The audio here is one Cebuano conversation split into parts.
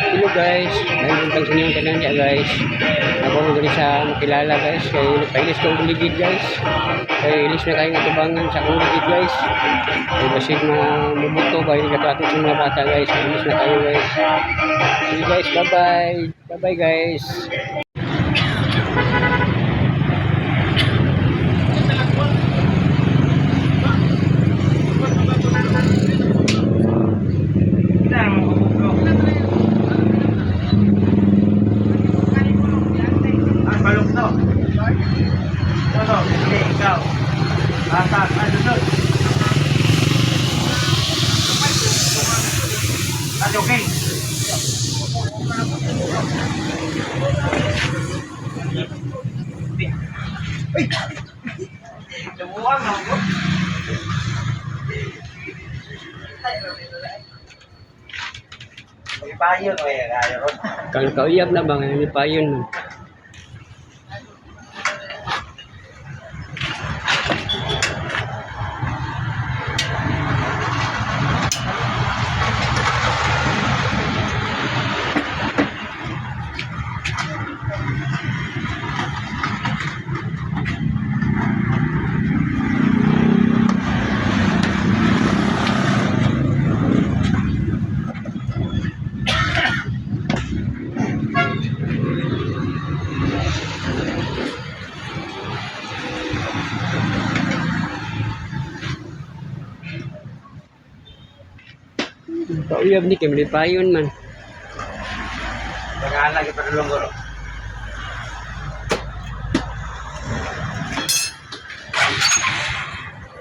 Hello guys, may buntag sa inyong tanan diya, guys. Ako mo diri sa makilala, guys, kay nagpailis kong buligid, guys. Kay ilis na kayo nga tubangan sa akong ligid, guys. Kay basig na mubuto ba hindi kato sa mga bata, guys. Ilis na kayo, guys. See you guys, bye bye. Bye bye, guys. Ang balok to. Ito, hindi, ikaw. Atas, ay, susod. Ay, okay. Ay! Lubuan na ako. May payo, may kayo. Kang kauyab na ba nga ni payon man. Kauyab ni kay payon man. Pag-aalag, ipadulong ko.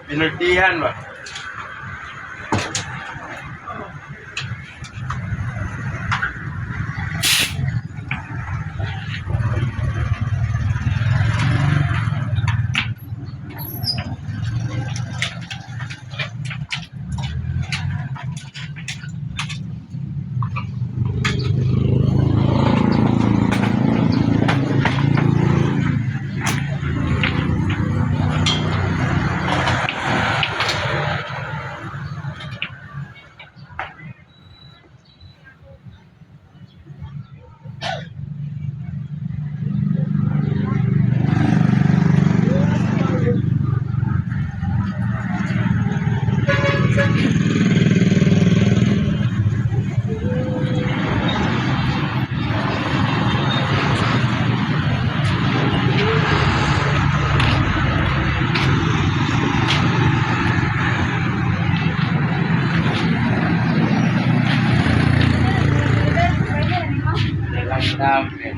Pinultihan ba? Dalang namin.